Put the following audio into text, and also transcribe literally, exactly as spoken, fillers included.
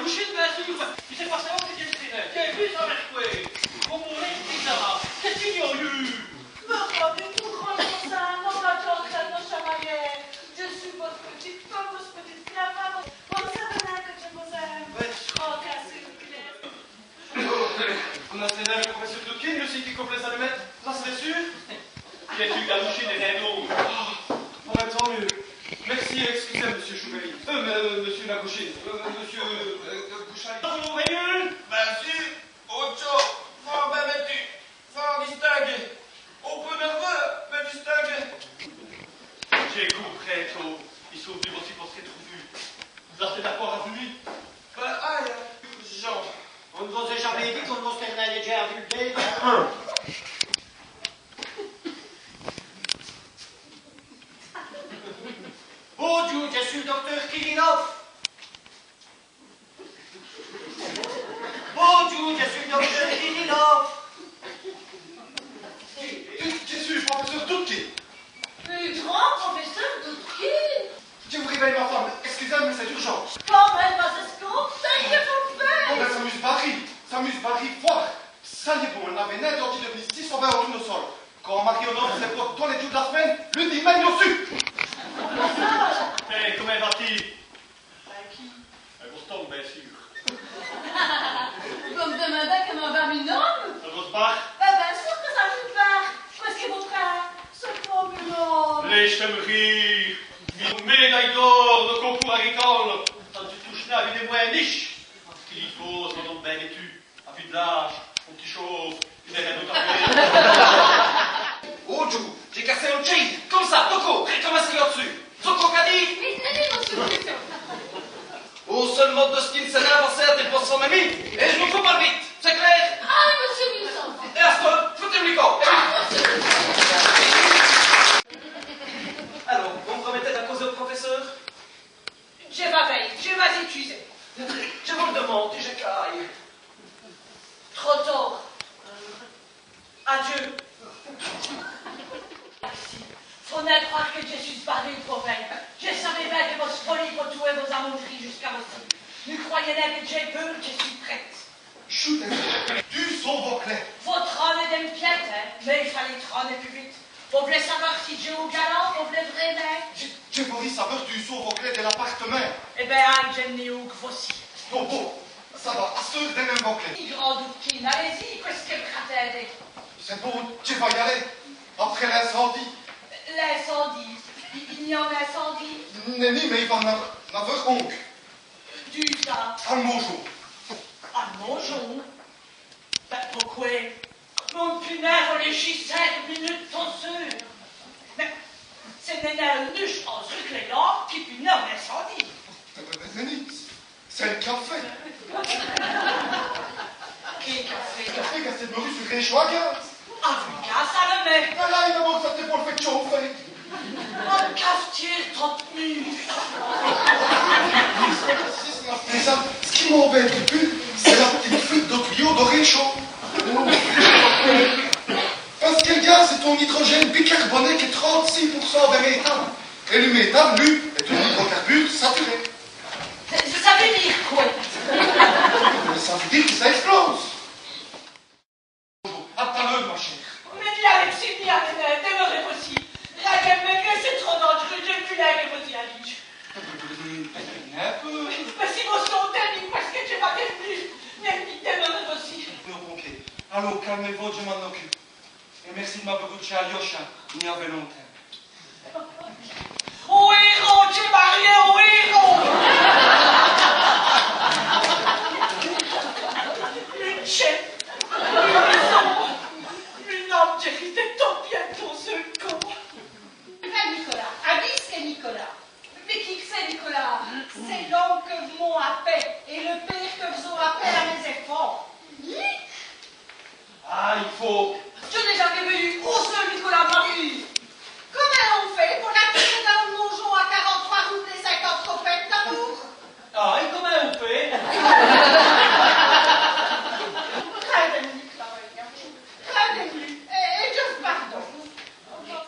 Chine, bén seûr, mins c'èst fårcémint qui dj' èsteu là. Dj'é vu ça avou qwè. Come on èst, ça va. Qu'èst-ce qu'i gn-a yeû ? Mins rén du tout, rén, ça, non, la djente, èle, nos chamaillons. Dji seû vosse pitite feume, vosse pitite feume, vos, vos savèz bin qui dj' vos in.me. Wè. Oh, qu'èst-ce qui... On-a traîné lo profèsseûr Doudkine, li, c'èst li qui cope lès-alumètes, ça c'èst seûr. Quétitude, Lagouchine èst dins l' dôme. Oh, tant mieûs. Mèrci, èscusez, mossieû Choubèli. Euh, mins, euh, mossieû Lagouchine. Euh, mossieû, euh, euh, Bouchali. Vos vèyez ? Bén seûr, ôte tchôse, fårt bén vètu, fårt distingué. On pô nèrveûs, mins distingué. Dj'é compris, tot. I sont v'nus ossi po s' r'trouver. Vos-astez d'acwérd avou mi ? Bén, ây, Jean. On n' vos-a jamés dit qu'on n' mostreut nin lès djins avou l' bén. Bondjoû, dji seû l' docteûr Kirilov. Bondjoû, dji seû l' docteûr Kirilov. Dji, dji, dji seû l' profèsseûr Doudkine. L' grand profèsseûr Doudkine ? Dji vou rèvèyî m' feume. Èscusez, mins c'èst urjant. Quand min.me, vos-astez... Bon, bén, ça m' barre, ça m' barre fwért. Ça y èst bon, èle n'aveut nin dindi di v'nu ici sins vèy on toûrnosol. Quand on marîye on-ome, c'èst po tos lès djoûs d' la semaine, li diminhe ossi. Hé, comint va-t-i ? Bén, qui ? Bén, Boston, bén seûr. Vos m' dimandez comint va m'-ome ? Ça vos barre ? Bén, bén seûr qui ça m' barre. Qu'èst-ce qui vos prind ? C'èst po m'-ome. Lèyez-m' rîre. Ène mèdaye d'ôr do concoûrs agricole. Ça n' touche nin, vos vèyez, mins ène niche. Ç' qu'i faut, c'è-st-on-ome bén vètu. Avou d' l'âje, on p'tit chauve, i n'èra nin tot à fét. Ôte djoû, dj'a cassé on tchèye, come ça, tot côp, rén come ça, là-d'ssus. Tot côp, qu'a dit ? Mins, mins, mins, mossieû l' profèsseûr. On seûl mode di style, c'èst d'avancî, t'es po s' fé mèmi, èt dji m' fou pa l' vite, c'èst clér ? Ah, mossieû Wilson. Èt asteûre, foutez-m' li camp. Alôrs, vos m' pèrmètez d' causer au profèsseûr ? Dji va vèy, dji va l' ècuser. Dji vos l' dimande, dji cale. Trop tård. Adieu. Faut nin crwêre qui dji seû barré po vèy. Dji saveu bén qui vos-avoz fini po toûter vos-amoûrîyes jusqu'à vos cîrs. Ni crwèyez nin qui dj'é peûr, dji seû prète. Choûtez, dou sont vos clés ? Vos trînez d'in piède, hin, mins i faleut trîner pus vite. Vos v'lez sawè si dj'é on galant, vos v'lez vraîmint ? Dji, dji vôrî sawè dou sont vos clés di l'apartèmint. Èt bén, ây, dji n'é onk vochî. Bon, bon, ça va, asteûre, donnez-m' vos clés. Grand Doudkine, alez-î, qu'èst-ce qui vos ratindez ? C'èst bon, dji va y aler. Après l'incendîye. L'incendîye ? I, i gn-a on incendîye ? Nèni, mins i va 'nn-a, 'nn-a onk. Dou ça ? Al môjon. Al môjon ? Bén, poqwè ? On n' pout nin rèflèchi cinq munutes tot seûr. Mins ç' n'èst nin one nuche an ruclèyant qu'i pout 'nn-awè on incendîye. Mins, mins, mins, mins, c'èst l' cafè. Qué cafè ? L' cafè qu'a stî mètu su l' rèchaude à gaz. Ah, vos l' gaz, ça, mins... Mins là, i n'a nin qu' ça, c'èst po l' fé tchåfer. On cafetière tot nu. Mins ça, ç' qui m'embête l' pus, c'èst l' p'tite fute do tuyau do rèchaud. Pace qui l' gaz, c'è-st-on hydrogène bicarboné qui a trinte-sîs pour cint di méthane. Èt l' méthane, lu, èst on hydrocarbure saturé. Ça, ça vout dîre qwè ? Ça vout dîre qui ça èsplose. À t't-à l'eûre, ma chére. Mins Alexis, mins, mins, mins, dèmeurez vochî. Règnez, mins c'èst trop dandj'reûs, dji n' vou nin qu' vos-î alîdje. Mins si vos savoz, mins, qu'èst-ce qui dj' va div'nu, mins, mins dèmeurez vochî. Non, bon, ok. Alôrs, calmez-vos, dji m'è-n-ocupe. Èt mèrci d' m'a botchî à l'yoche, hin, i gn-aveut longtimps. On héros, dji m'è-n-va, on héros. One tchène, one mèson, on-ome, dji rève tot bén d'on seûl côp. Enfin, Nicolas, avou ç' Nicolas. Mins qui qu' c'èst, Nicolas ? C'èst l'ome qui vos apèle, èt l' pére qui vos-a apèlé à mès-èfants. Hi ? Ah, i faut